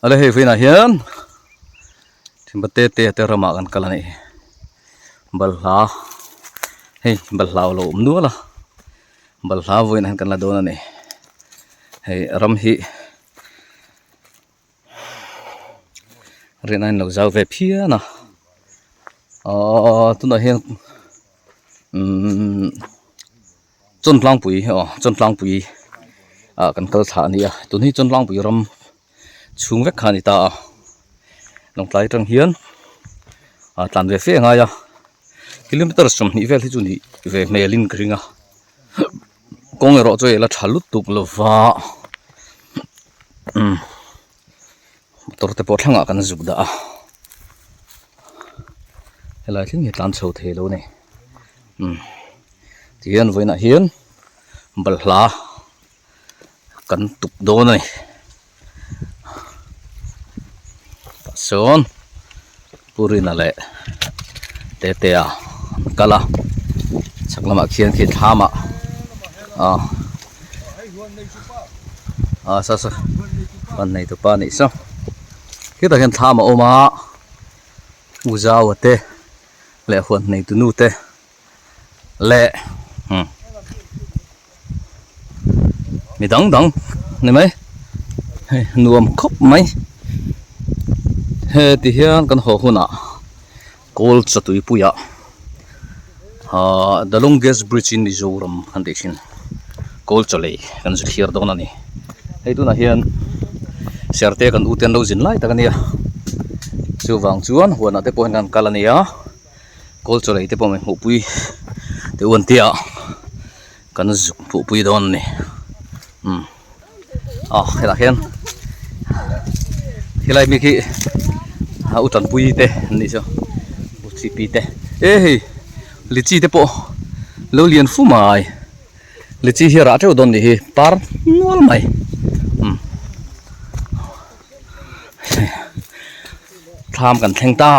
Ale hei vawiinah hian thingpate te te ramah kan kal a nih hi balhla hei balhla a lo awm nual a balhla vawiinah hian kan la dawn a ni hei ram hi riahna in lo zau ve phian a ahh tunah hian umm. Chawntlangpui aw Chawntlangpui ah kan kal thlah a ni a tun hi Chawntlangpui ram chhung vek kha a ni ta a Lawngtlai atang hian ah tlan ve fe a ngai a kilometer 20 vel hi chu nih ve hmel in ka ring a kawng erawh chu hei la tha lutuk lova umm motor te pawh thlangah kan zuk dah a helai thleng hi a tlan chho thei lo a ni umm. Tihian vawiinah hian balhla kan tuk dawn a ni tah sawn Pu Rina leh Tetea an kal a chhak lamah khian khi thlam ah ah ah saw saw ban nei tupa a nih saw khitah khian thlam a awm a U Zaua te leh huan nei tunu te. leh umm mi dang dang ni mai hei nuam khawp mai heti hian kan haw hunah kawl chatui puiah ahh the longest bridge in Mizoram kan tih thin kawl chaw lei kan zu thlir dawn a ni hei tunah hian Serte kan ute an lo zin lai tak a nia chuvang chuan huanah te pawh hian kan kal a nia. Kawl chaw lei te pawh min hmuhpui teh u an tia kan zuk hmuhpui dawn a ni umm ah hetah hian helai mi khi a u tanpui te an nih chu u chi pi te e hei lichi te pawh lo lian fu mai lichi hi a rah teuh dawn nih hi par nual mai umm. Thlam kan thleng ta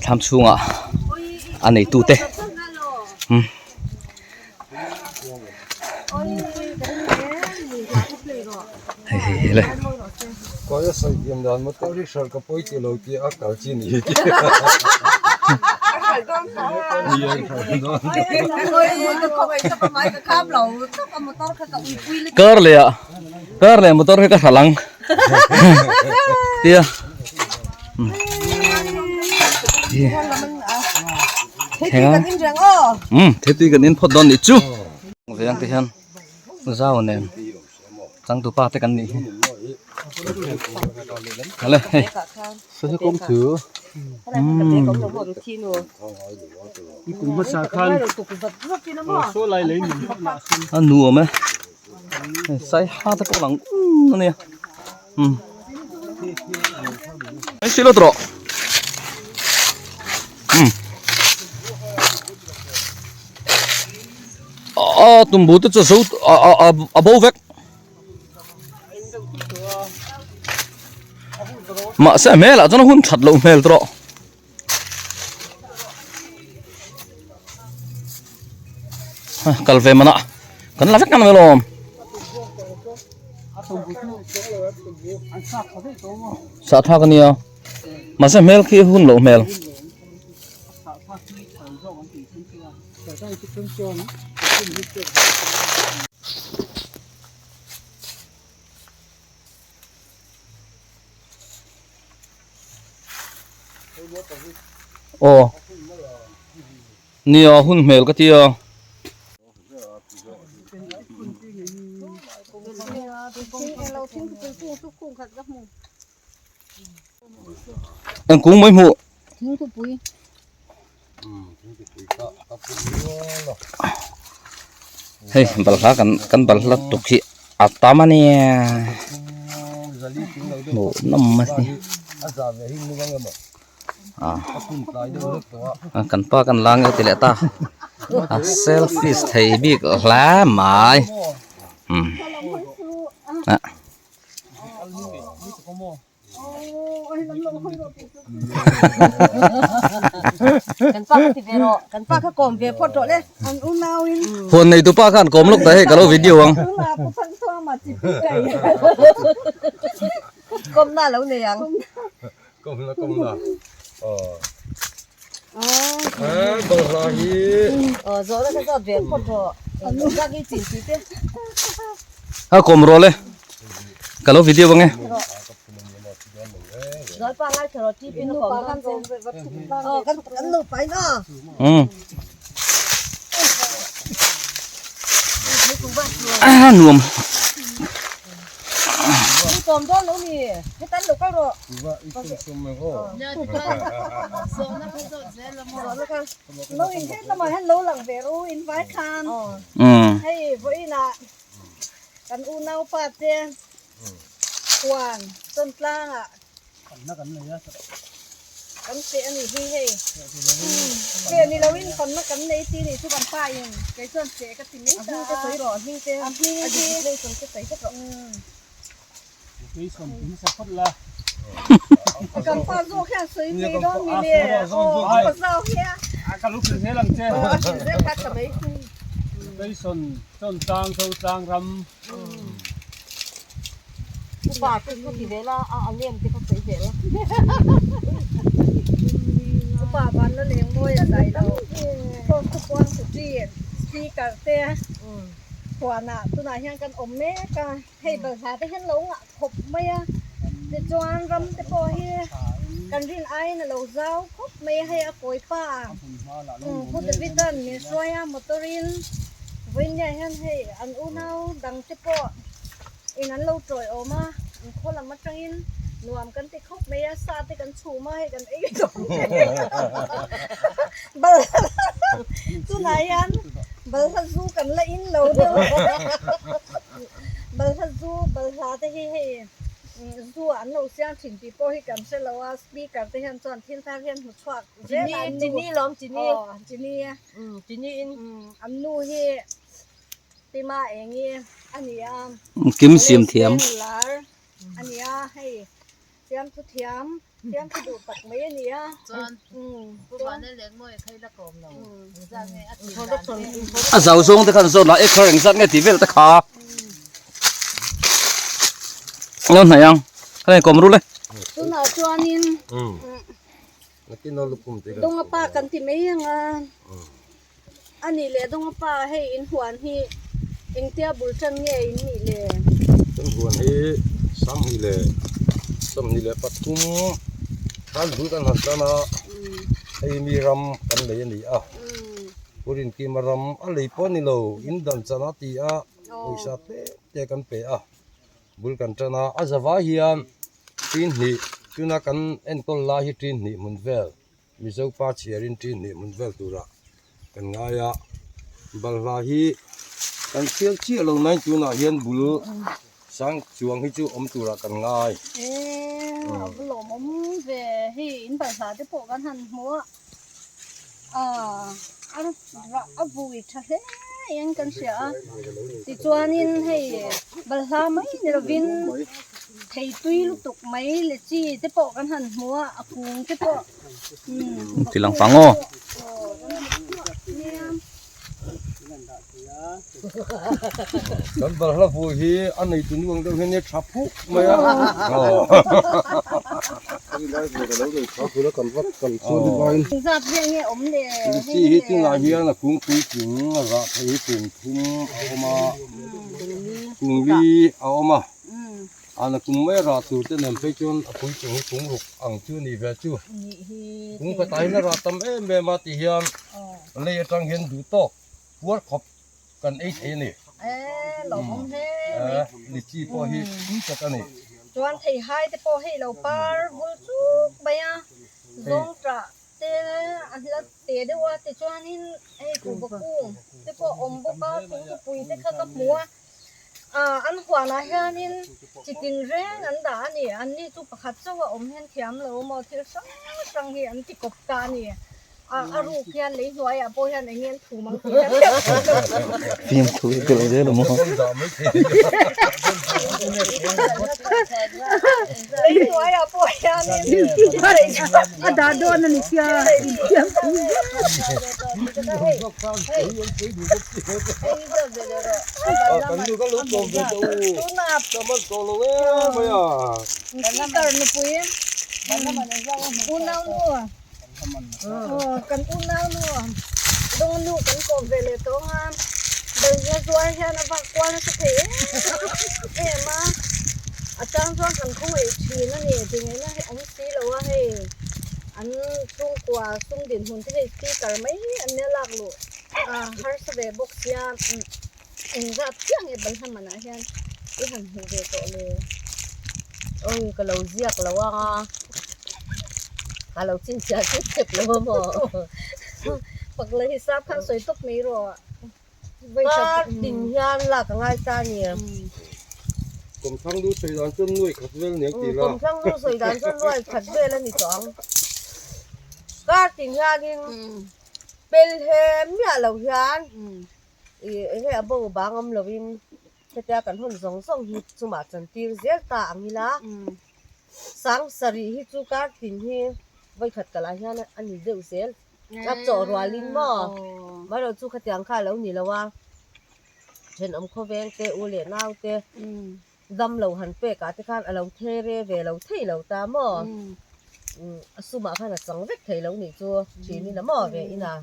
thlam chhungah a neitu te umm hei hei hei le. Kar leh ah kar leh motor hi ka hral ang. Tia. Um, thế tui kan in phawt dawn nih chu. Veng te hian zau nen changtu pa te kan nih hi. Ale hei. A nuam e. Sai ha te pawh lang um a nia um hei silo tawh um a tumbu te chu zo a a a bo vek mahse a hmelah chuan a hun that loh hmel tawh. Kal ve mana kan la vek ang alawm sah thlak ania mahse hmel khi hun loh hmel. Aw nia hun hmel ka tia. Eng kung mai hmuh. Hei balhla kan kan balhla tuk hi a tam a nia hmuh nawm a ni ah kan pa kan la ngei ti leh ta a selfie thei bik hle mai umm ah. Huan nei tupa khan kawm lawk ta hei ka lo video ang. Inkawmna a lo nei ang. Kawmna kawmna. Aw. Aw balhla hi. Aw zawhna kha zawt ve phawt rawh. Engzat nge chin tih te. A kawm rawh le. Ka lo video ange. Zawlpa ngaithla rawh TP na kawm dawn che. Aw kan kan nupa in aw. Umm. A nuam. Ni kawm dawn lo ni. Hetan lo kal rawh. Lo in het lamah hian lo lang ve ru in vai khan. Hei vawiinah kan unaupa te huan chawn tlangah Kan feh a nih hi hei. Feh ni loin fanna kan nei ti nih chu kan pa in kei chuan feh ka ti mai ta a. A hming te sawi rawh a hming te a hming hi location te sawi vek rawh. Kan pa zawk hian sawi mai dawn mi le aw a pa zau hi a. Ka lo hrilh zel ang che. Aw a hrilh zel kha tha mai. Location chawn tlang zo tlang ram. Upa te kha ti ve la a a name te kha sawi ve la. Upa van la leng mawi a zai lo. Phone chu puang chu chi speaker te huanah tunah hian kan awm mek a hei balhla te hian lo ngah khawp mai a tichuan ram te pawh hi kan rin aiin a lo zau khawp mai a hei a kawi pa Pu David an min hruai a motor in vawinia hian hei an unau dang te pawh in an lo tawi awm a an khaw lam atangin nuam kan ti khawp mai a sa te kan chhum a hei kan ei dawn balhla tunah hian balhla zu kan la in lo deuh balhla zu balhla te hi hei zu ah an lo siam thin tih pawh hi kan hre lo a speaker te hian chuan thil thar hian hmu chhuak zel a an nu Chini lawm chini aw chini chini in an nu hi Tima eng i a ni a Kim siam thiam lar a ni a hei fiamthu thiam fiamthu duh tak mai a ni a chuan Pu Vana leh Ngawia kha i la kawm lo engzat nge a chin dan te A zau zawng te khan zawt lah acre engzat nge tih vel te kha Lo hnaih ang ka la inkawm rul e. Tunah chuanin Dawnga pa kan ti mai ang a, a nih leh Dawnga pa hei in huan hi engtia bul tan nge in nih le? Kan huan hi sanghnih leh 23 khan bul kan han tan a, hei mi ram kan lei a ni a, Pu Rinkima ram a lei pawh a ni lo, in dan chan a ti a, pawisa tlem te kan pe a. Bul kan tan a, a zavai hian tin hnih tuna kan enkawl lai hi tin hnih hmun vel Mizo pa chhiarin tin hnih hmun vel turah kan ngai a, balhla hi kan thial chiah lo nain tunah hian bul sang chuang hi chu awm turah kan ngai. Eee a va lawmawm ve hei in balhla te pawh kan han hmu a, aaa a rah a vui tha hle in kan hria a tichuanin hei balhla mai ni lovin thei tui lutuk mai leh chi te pawh kan han hmu a a kung te pawh umm ti lang pang aw. Kan balhla vui hi a neitu nu ang deuh hian nia tha phuk mai a. Chi hi tunah hian a kungpui tling a zah thei hi kung thum a awm a, kung li a awm a. Ana kum mai rah tur te nen phei chuan a puitling hi kung ruk ang chu ni ve chu. Kung khatah hian a rah tam em em a ti hian lei atang hian duh tawk puar khawp kan ei thei a ni. Lichi pawh hi tui tak a ni. Chuan theihai te pawh hei lo par vul chuk mai a, zawng tah te a hla te deuh a tichuanin hei kuhva kung te pawh a awm bawk a, thingpui te kha ka hmu a. Ah an huanah hianin chi tin reng an dah a ni. An ni chu pakhat chauh a awm hian thiam lo maw thil hrang hrang hi an ti kawp ta a ni. Ah a ruk hian lei hnuaiah pawh hian eng nge an thum ang tih hian Fim thu i tel zel a maw? Lei hnuaiah pawh hianin A dah dawn a ni sia infiam thu Speaker nupui unaunu aw kan unaunu dawngnu kan kawm ve leh tawng a balhla zuar hian a vak kual nasa thei em em a a chang chuan kan khawngaih thin a ni tingaihna hi awm si lo a hei an chhungkua sum dinhmun te hei speaker mai an nia lak luh a harsa ve bawk sia. Engzat chiah nge balhla manah hian i han hmuh ve tawh le? Awi ka lo ziak lo a, ka lo chinchhiah chep chep lo a maw? Pak la hisap khan sawi tawp mai rawh. Kar tin hian lak a ngai ta a ni. Kawmthlang lu sawi dan chuan nuai khat vel nia ti la. Kawmthlang lu sawi dan chuan nuai khat vel a ni tawh ang. Kar tin hianin pel he miah lo hian. Ih enge a bo bang awm lovin hetia kan hawn zawng zawng hi chumah chantir zel ta ang ila sang sarih hi chu kar tin hi vawikhat kalah hian a ni deuh zel a chawh rualin maw amaherawh chu khatiang kha a lo ni lo a thenawm khawveng te u leh nau te dam lo han pek ah te khan a lo the re ve lo thei lo ta maw a sumah khan a chang vek thei lo nih chu thinin a maw ve ina.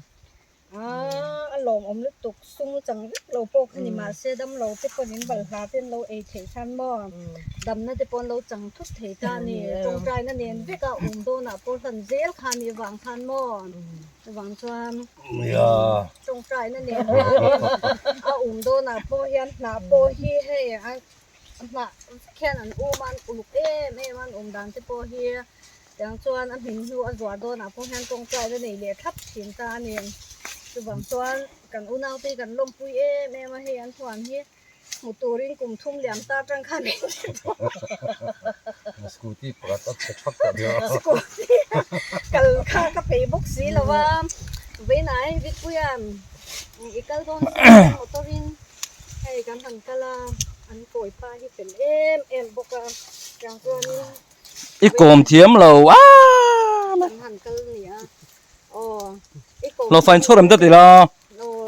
A lawmawm lutuk sum chang vek lo pawh kha ni mahse damlo te pawn in balhla te an lo ei theih khan maw damna te pawh an lo chang thut thei ta a ni tawngtaina nen vek a awm dawnah pawh hlan zel kha a nih vang khan maw chuvang chuan tawngtaina nen khan a awm dawnah pawh hian hnah pawh hi hei a hnah vek hian an um a an uluk em em a an awm dan te pawh hi. Tiang chuan a hmin hnu a zuar dawnah pawh hian tawngtaina nei leh thlap thin ta a ni. Chuvang chuan kan unaute hi kan lawmpui em em a, hei an huan hi hmu turin kum thum liam ta atang khan min ti tawh a. Scooty pakhat a chhe thak tawh nia. Scooty kal kha ka peih bawk si lo a, vawiinah hei Vitpuia'n i kal dawn si a motor in hei kan han kal a, an kawi pa hi fel em em bawk a, tiang chuanin. I kawm thiam lo a lo fain chhawr em ta ti la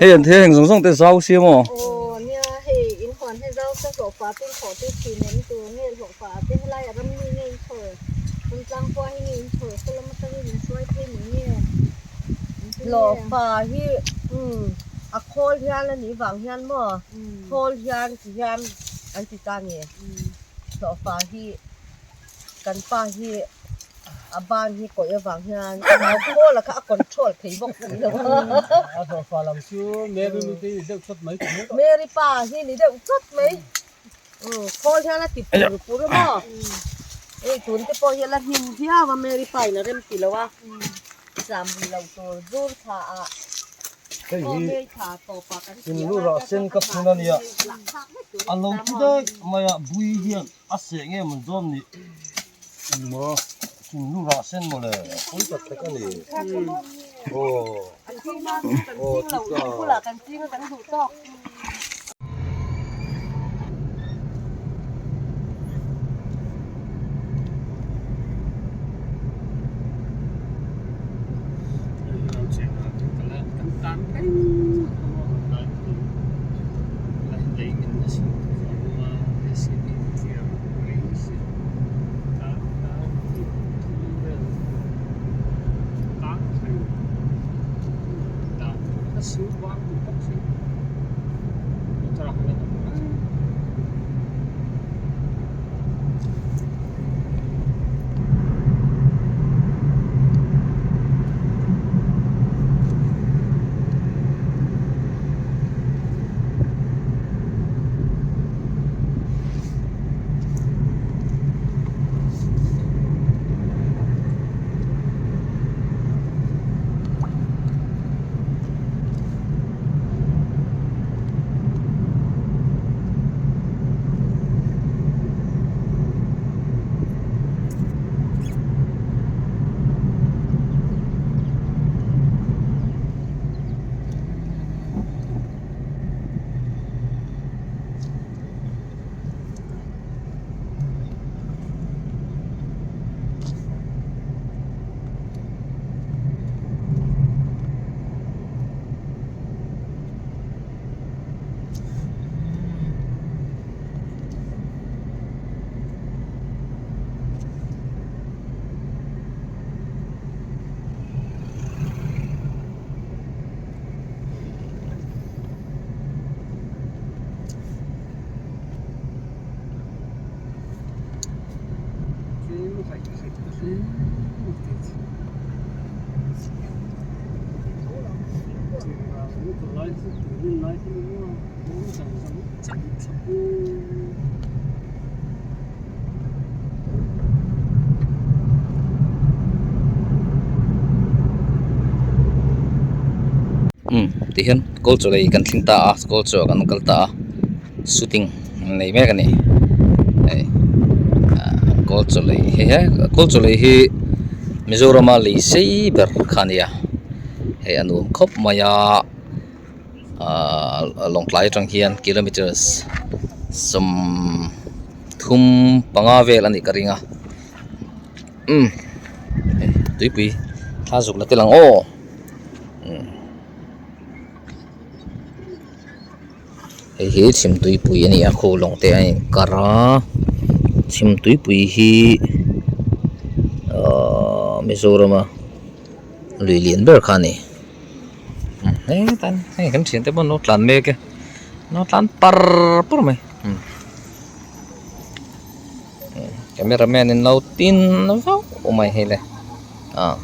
hei an thei heng zawng zawng te zau sia maw. Hlawhfa hi a khawl hian a nih vang hian maw khawl hian ti hian an ti ta a ni hlawhfa hi. Kan pa hi a ban hi kawih avang hian a nau khawl a kha a control thei bawk si lo a. A hlawhfa lam chu Mary nu te hi ni deuh chawt mai ta mai. Mary pa hi ni deuh chawt mai. Khawl hian a ti pur pur a maw. Hei tun te pawh hi a la hnim viau a Mary pa in a rem ti lo a. Zam rih lo tur zur tha ah. Hei hi Sinlura sen ka phun a nia. A lo thi daih mai a bui hian. A seh nge mawn dawn ni? Engmaw? Thinglu rah sen mawle, pui tak tak a ni. Aw, aw chutah. Umm tihian kawl chaw lei kan thleng ta a kawl chaw kan kal ta a shooting an nei mek a ni hei ah kawl chaw lei hei he kawl chaw lei hi Mizorama lei sei ber kha a ni a hei a nuam khawp mai a ahh Lawngtlai atang hian kilometers 35 vel a nih ka ring a umm hei tuipui thla zuk la tel ang aw umm hei hi chhim tuipui a ni a khu lawng te a inkar a chhim tuipui hi ahh Mizoram a lui lian ber kha a ni. Hetan hei kan thiante pawh an lo tlan mek e an lo tlan par par mai camera man in lo tin vauh mai hei le ah.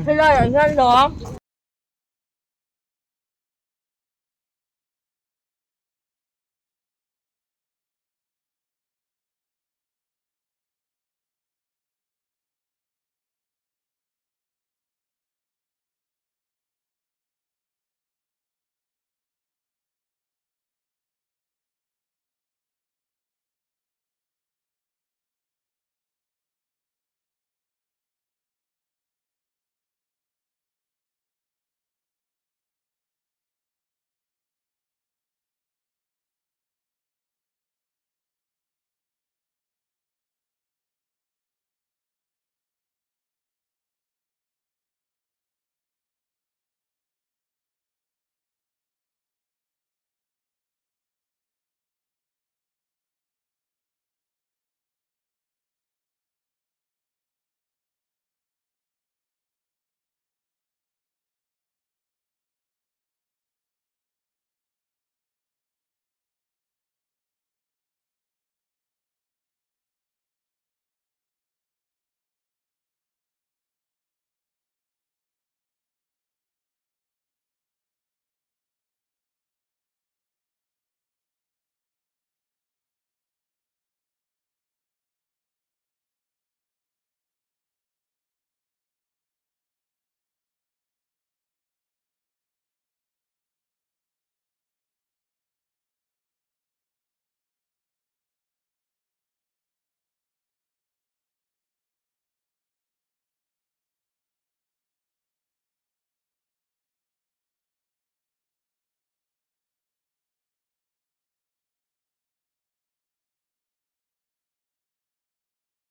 Helai ah hian lawm.